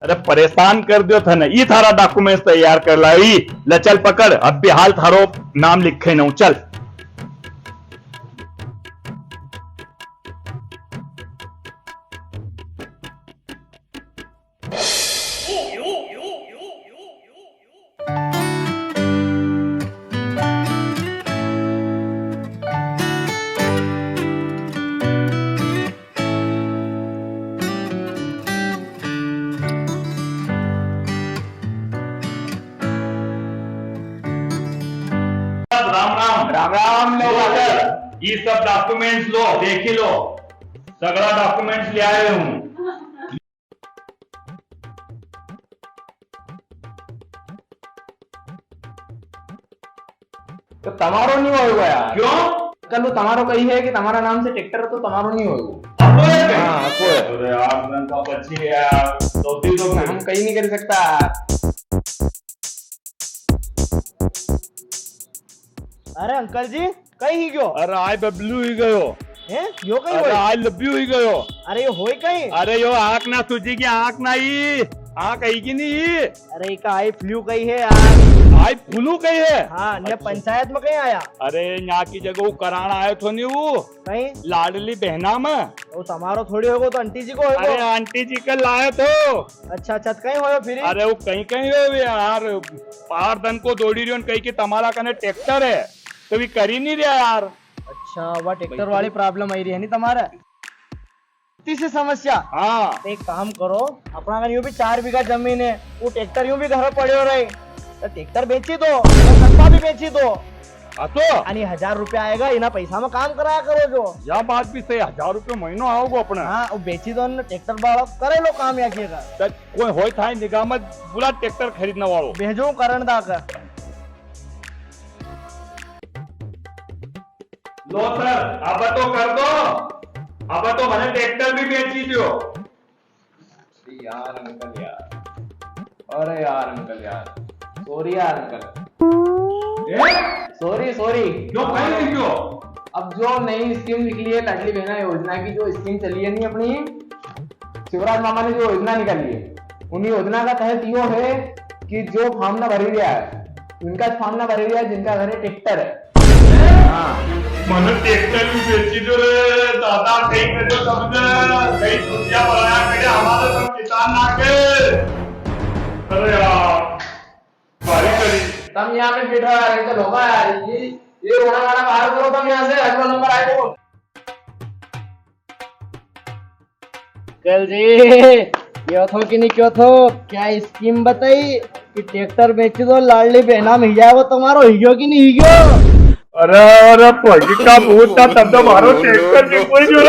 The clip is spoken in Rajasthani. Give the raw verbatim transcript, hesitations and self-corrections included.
अरे परेशान कर दियो थने, ई थारा डॉक्यूमेंट्स तैयार कर लाई। ले चल पकड़, अबी हाल थारो नाम लिखे नू, चल। राम राम। राम राम। लो सर, ये सब डॉक्यूमेंट्स लो, देखी लो, सगळा डॉक्यूमेंट्स ले आयो हूँ। तो तमारो नी होएगा यार। क्यों? कल वो तमारो कही है कि तमारा नाम से ट्रैक्टर तो तमारो नी होएगा। असो है क्या? हाँ, असो है। अरे यार, मैं तो बची है यार। गलती तो हम कई नी कर सकता। अरे अंकल जी, कई ही गयो? अरे आई बबलू ही गयो। हैं? यो कई अरे होय? आई लव यू ही गयो। अरे यो होय कई? अरे यो आँख ना सूजी की आँख ना ही, आँख आई की नी? अरे इका आई फ्लू कई है यार। आई फ्लू कई है? हाँ, ने अच्छा। पंचायत में कई आया? अरे यहाँ की जगह वो कराना आयो थो नी वो। कई? लाडली बहना में। वो तमारो थोड़ी होगो, तो आंटी जी को होगो। अरे आंटी जी का लायो थो। अच्छा, अच्छा, तो कई होयो फिर? अरे वो कई कई हो यार, पार दन को दौड़ी रियो ने कई कि तमारा कने ट्रैक्टर है, तो भी करी नी रिया यार। अच्छा, वा ट्रैक्टर वाली प्रॉब्लम आई री है नी तमारे? इतनी सी समस्या? हाँ। तो एक काम करो, अपना कने यूं भी चार बीघा जमीन है, वो ट्रैक्टर यूं भी घर पड़्यो रहे, तो ट्रैक्टर बेची दो, तो सस्ता भी बेची दो। हाँ तो? यानी हजार रुपया आएगा, इना पैसा में काम कराया करो जो। या बात भी सही, हजार रुपया महीनो आओगो अपने। हाँ, वो बेची दो ने, ट्रैक्टर वाला करे लो काम या के का। तो कोई होय थाई निगाह में बुला ट्रैक्टर खरीदने वालो। भेजो करण दा का। लो सर, अब तो कर दो, अब तो मने ट्रैक्टर भी बेची दियो। यार अंकल यार, अरे यार अंकल यार, सॉरी यार अंकल। ए? Sorry, sorry. क्यों, कई नी क्यों? अब जो नई स्कीम निकली है लाडली बहना योजना की, जो स्कीम चली है नी अपनी, शिवराज मामा ने जो योजना निकाली है, उन योजना का तहत यो है कि जो फॉर्म ना भरी रिया है, उनका फॉर्म ना भरी रिया है, जिनका घरे ट्रैक्टर है। हाँ। मने ट्रैक्टर भी बेची दो रे दादा, कई करे सबने, कई छुट्टियां बनाया करे हमारे सब किसान ना के। अरे यार, भारी करी। तम यहाँ पे बैठा यार, ये तो लोग यार, ये, ये रोना गाना बाहर करो तम यहाँ से, अगला नंबर आए तो। अंकल जी, क्यों थो कि नी क्यों थो? क्या स्कीम बताई कि ट्रैक्टर बेची दो, लाडली बहना में ही जाए, वो तमारो हियो कि नी हियो? अरे, अरे, भगी का भूत था, तब तो मारो ट्रैक्टर भी कोई जो